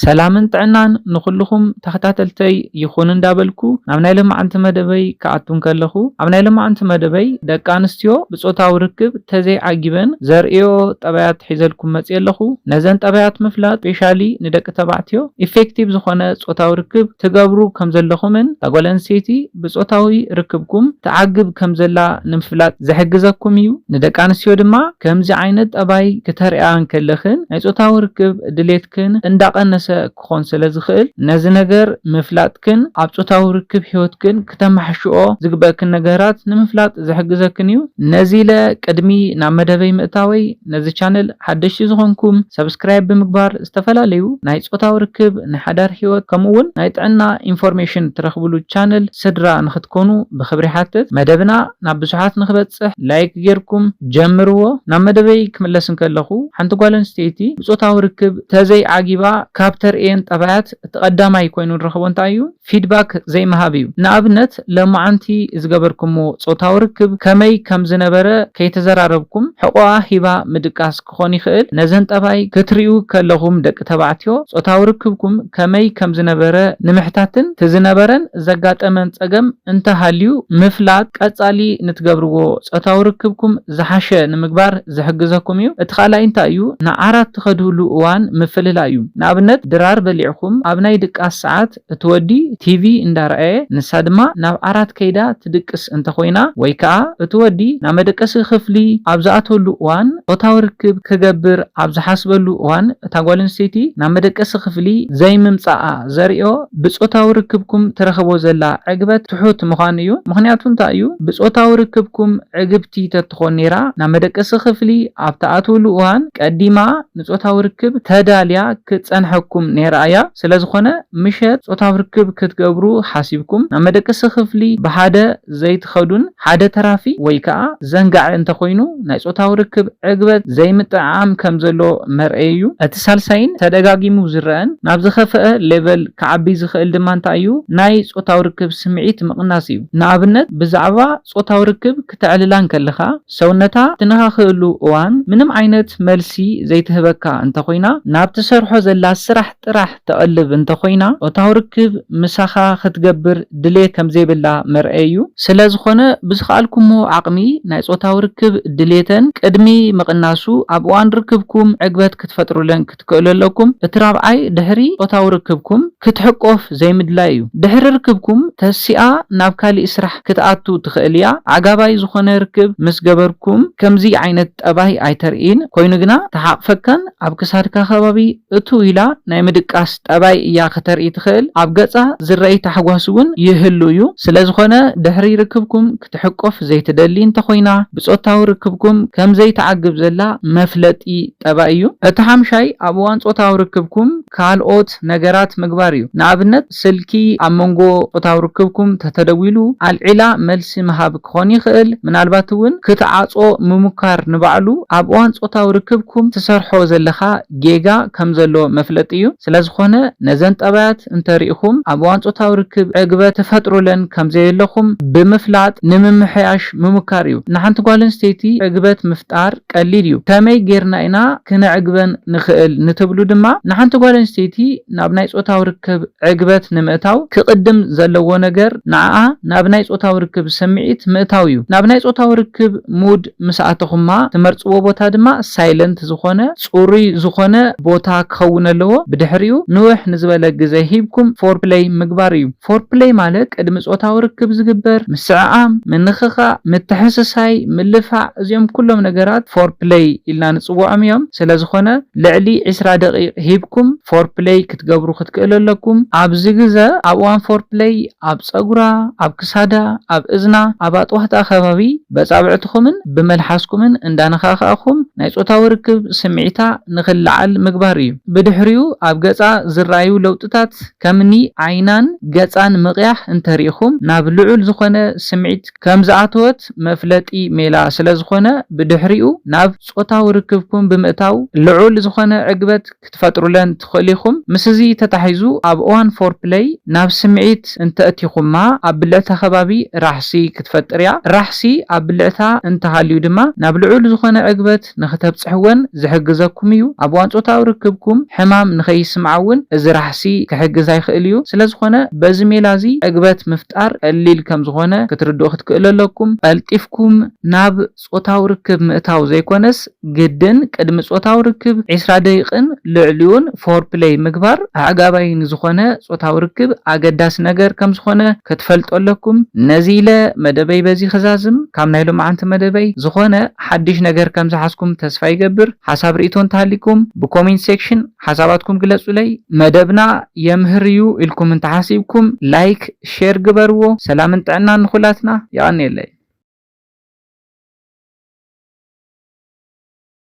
ሰላምን ጥዕናን ንኹልኹም ተኸታተልተይ ይኹን እንዳበልኩ፣ ናብ ናይ ሎማዓንቲ መደበይ ክኣቱ እንከለኹ፣ ኣብ ናይ ሎማዓንቲ መደበይ ደቂ ኣንስትዮ ብጾታዊ ርክብ ተዘይዓጊበን ዘርእዮ ጠባያት ሒዘልኩም መጽየ ኣለኹ። ነዘን ጠባያት ምፍላጥ፣ ስፔሻሊ ንደቂ ተባዕትዮ፣ ኢፌክቲቭ ዝኾነ ጾታዊ ርክብ ትገብሩ ከም ዘለኹምን፣ እታ ጓል ኣንስተይቲ ብጾታዊ ርክብኩም ትዓግብ ከም ዘላ ንምፍላጥ ዝሕግዘኩም እዩ። ንደቂ ኣንስትዮ ድማ፣ ከምዚ ዓይነት ጠባይ ክተርእያ እንከለኽን፣ ናይ ጾታዊ ርክብ ድሌትክን እንዳቐነሰ ክኾን ስለ ዝኽእል፣ ነዚ ነገር ምፍላጥክን ኣብ ጾታዊ ርክብ ህይወትክን ክተማሕሽኦ ዝግበእክን ነገራት ንምፍላጥ ዝሕግዘክን እዩ። ነዚ ኢለ፣ ቅድሚ ናብ መደበይ ምእታወይ፣ ነዚ ቻነል ሓደሽቲ ዝኾንኩም ሰብስክራይብ ብምግባር፣ ዝተፈላለዩ ናይ ጾታዊ ርክብ፣ ናይ ሓዳር ህይወት፣ ከምኡ እውን ናይ ጥዕና ኢንፎርሜሽን ትረኽብሉ ቻነል ስድራ ንኽትኮኑ ብኽብሪ ሓትት። መደብና ናብ ብዙሓት ንኽበጽሕ ላይክ ጌርኩም ጀምርዎ። ናብ መደበይ ክምለስ እንከለኹ፣ ሓንቲ ጓል ኣንስተይቲ ብጾታዊ ርክብ ተዘይዓጊባ ካብ ተርእየን ጠባያት እቲ ቀዳማይ ኮይኑ ንረኽቦ እንታይ እዩ? ፊድባክ ዘይምሃብ እዩ። ንኣብነት፣ ሎማዓንቲ ዝገበርኩሞ ጾታዊ ርክብ ከመይ ከም ዝነበረ ከይተዘራረብኩም፣ ሕቖኣ ሂባ ምድቃስ ክኾን ይኽእል። ነዘን ጠባይ ክትርእዩ ከለኹም፣ ደቂ ተባዕትዮ ጾታዊ ርክብኩም ከመይ ከም ዝነበረ ንምሕታትን፣ እቲ ዝነበረን ዘጋጠመን ጸገም እንተሃልዩ ምፍላጥ፣ ቀጻሊ ንትገብርዎ ጾታዊ ርክብኩም ዝሓሸ ንምግባር ዝሕግዘኩም እዩ። እቲ ካልኣይ እንታይ እዩ? ንዓራት ትኸድሉ እዋን ምፍልላይ እዩ። ንኣብነት፣ ድራር በሊዕኩም ኣብ ናይ ድቃስ ሰዓት እቲ ወዲ ቲቪ እንዳረኣየ፣ ንሳ ድማ ናብ ዓራት ከይዳ ትድቅስ እንተኾይና፣ ወይ ከኣ እቲ ወዲ ናብ መደቀሲ ክፍሊ ኣብ ዝኣተወሉ እዋን፣ ጾታዊ ርክብ ክገብር ኣብ ዝሓስበሉ እዋን፣ እታ ጓል ኣንስተይቲ ናብ መደቀሲ ክፍሊ ዘይምምጻኣ ዘርእዮ፣ ብጾታዊ ርክብኩም ትረኽቦ ዘላ ዕግበት ትሑት ምዃኑ እዩ። ምኽንያቱ እንታይ እዩ? ብጾታዊ ርክብኩም ዕግብቲ ተትኾን ነይራ፣ ናብ መደቀሲ ክፍሊ ኣብ ትኣትውሉ እዋን ቀዲማ ንጾታዊ ርክብ ተዳልያ ክትጸንሐኩም ነይራ እያ። ስለ ዝኾነ፣ ምሸት ጾታዊ ርክብ ክትገብሩ ሓሲብኩም ናብ መደቀሲ ክፍሊ ብሓደ ዘይትኸዱን፣ ሓደ ተራፊ ወይ ከኣ ዘንጋዒ እንተኾይኑ፣ ናይ ጾታዊ ርክብ ዕግበት ዘይምጥዕዓም ከም ዘሎ መርኣይ እዩ። እቲ ሳልሳይን ተደጋጊሙ ዝረኣን ናብ ዝኸፍአ ሌቨል ክዓቢ ዝኽእል ድማ እንታይ እዩ? ናይ ጾታዊ ርክብ ስምዒት ምቕናስ እዩ። ንኣብነት፣ ብዛዕባ ጾታዊ ርክብ ክተዕልላ እንከለኻ፣ ሰውነታ ትነኻኽእሉ እዋን ምንም ዓይነት መልሲ ዘይትህበካ እንተኾይና፣ ናብ ትሰርሖ ዘላ ስራሕ ጥራሕ ተቐልብ እንተኾይና፣ ጾታዊ ርክብ ምሳኻ ክትገብር ድሌት ከም ዘይብላ መርኣይ እዩ። ስለ ዝኾነ፣ ብዝኸኣልኩሞ ዓቕሚ ናይ ጾታዊ ርክብ ድሌተን ቅድሚ ምቕናሱ፣ ኣብ እዋን ርክብኩም ዕግበት ክትፈጥሩለን ክትክእሉ ኣለኩም። እቲ ራብዓይ፣ ድሕሪ ጾታዊ ርክብኩም ክትሕቆፍ ዘይምድላይ እዩ። ድሕሪ ርክብኩም ተሲኣ ናብ ካሊእ ስራሕ ክትኣቱ ትኽእል እያ። ዓጋባይ ዝኾነ ርክብ ምስ ገበርኩም ከምዚ ዓይነት ጠባይ ኣይተርእይን። ኮይኑ ግና፣ ተሓቕፈካን ኣብ ክሳድካ ከባቢ እትው ኢላ ናይ ምድቃስ ጠባይ እያ ክተርኢ ትኽእል። ኣብ ገጻ ዝረኣይ ታሕጓስ እውን ይህሉ እዩ። ስለ ዝኾነ፣ ድሕሪ ርክብኩም ክትሕቆፍ ዘይትደሊ እንተኾይና፣ ብጾታዊ ርክብኩም ከም ዘይትዓግብ ዘላ መፍለጢ ጠባይ እዩ። እቲ ሓምሻይ፣ ኣብ እዋን ጾታዊ ርክብኩም ካልኦት ነገራት ምግባር እዩ። ንኣብነት፣ ስልኪ ኣብ መንጎ ጾታዊ ርክብኩም ተተደዊሉ፣ ኣልዒላ መልሲ ምሃብ ክኾን ይኽእል። ምናልባት እውን ክትዓጾ ምሙካር ንባዕሉ ኣብ እዋን ጾታዊ ርክብኩም ትሰርሖ ዘለኻ ጌጋ ከም ዘሎ መፍለጢ እዩ። ስለ ዝኾነ፣ ነዘን ጠባያት እንተሪኢኹም፣ ኣብ እዋን ጾታዊ ርክብ ዕግበት ትፈጥሩለን ከም ዘየለኹም ብምፍላጥ ንምምሕያሽ ምሙካር እዩ። ንሓንቲ ጓል ኣንስተይቲ ዕግበት ምፍጣር ቀሊል እዩ። ከመይ ጌርና ኢና ክነዕግበን ንኽእል ንትብሉ ድማ፣ ንሓንቲ ጓል ኣንስተይቲ ናብ ናይ ጾታዊ ርክብ ዕግበት ንምእታው ክቕድም ዘለዎ ነገር፣ ንዓኣ ናብ ናይ ጾታዊ ርክብ ስምዒት ምእታው እዩ። ናብ ናይ ጾታዊ ርክብ ሙድ ምስ ኣተኹማ፣ ትመርጽዎ ቦታ ድማ ሳይለንት ዝኾነ፣ ጽሩይ ዝኾነ ቦታ ክኸውን ኣለዎ። ብድሕሪኡ ንውሕ ንዝበለ ግዜ ሂብኩም ፎርፕለይ ምግባር እዩ። ፎርፕለይ ማለት ቅድሚ ጾታዊ ርክብ ዝግበር ምስዕዓም፣ ምንኽኻእ፣ ምትሕስሳይ፣ ምልፋዕ፣ እዚኦም ኩሎም ነገራት ፎርፕለይ ኢልና ንጽውዖም እዮም። ስለ ዝኾነ፣ ልዕሊ ዕስራ ደቂቕ ሂብኩም ፎርፕለይ ክትገብሩ ክትክእሉ ኣለኩም። ኣብዚ ግዘ፣ ኣብ እዋን ፎርፕለይ ኣብ ጸጉራ፣ ኣብ ክሳዳ፣ ኣብ እዝና፣ ኣብ ኣጥዋህታ ከባቢ በጻብዕትኹምን ብመልሓስኩምን እንዳነኻኻእኹም ናይ ጾታዊ ርክብ ስምዒታ ንኽለዓል ምግባር እዩ። ብድሕሪኡ ኣብ ገጻ ዝረኣዩ ለውጥታት ከምኒ ዓይናን ገጻን ምቕያሕ እንተሪኢኹም፣ ናብ ልዑል ዝኾነ ስምዒት ከም ዝኣተወት መፍለጢ ሜላ ስለ ዝኾነ፣ ብድሕሪኡ ናብ ጾታዊ ርክብኩም ብምእታው ልዑል ዝኾነ ዕግበት ክትፈጥሩለን ትኽእሉ ኢኹም። ምስ እዚ ተታሒዙ፣ ኣብ እዋን ፎርፕለይ ናብ ስምዒት እንተእቲኹማ፣ ኣብ ብልዕታ ከባቢ ራሕሲ ክትፈጥር እያ። ራሕሲ ኣብ ብልዕታ እንተሃልዩ ድማ፣ ናብ ልዑል ዝኾነ ዕግበት ንኽተብጽሕወን ዝሕግዘኩም እዩ። ኣብ እዋን ጾታዊ ርክብኩም ሕማም ከይስምዓ እውን እዚ ራሕሲ ክሕግዝ ኣይኽእል እዩ። ስለዝኾነ በዚ ሜላ እዚ ዕግበት ምፍጣር ቀሊል ከም ዝኾነ ክትርድኡ ክትክእሉ ኣለኩም። ቀልጢፍኩም ናብ ጾታዊ ርክብ ምእታው ዘይኮነስ ግድን ቅድሚ ጾታዊ ርክብ ዒስራ ደቂቕን ልዕሊኡን ፎር ፕለይ ምግባር ኣዕጋባይ ንዝኾነ ጾታዊ ርክብ ኣገዳሲ ነገር ከም ዝኾነ ክትፈልጡ ኣለኩም። ነዚ ኢለ መደበይ በዚ ክዛዝም ካብ ናይ ሎማዓንቲ መደበይ ዝኾነ ሓድሽ ነገር ከም ዝሓዝኩም ተስፋ ይገብር። ሓሳብ ርእይቶ እንተሃሊኩም ብኮሜንት ሴክሽን ሓሳባትኩም ግለጹለይ። መደብና የምህር እዩ ኢልኩም እንተሓሲብኩም ላይክ፣ ሼር ግበርዎ። ሰላምን ጥዕናን ንኹላትና። የቐንየለይ።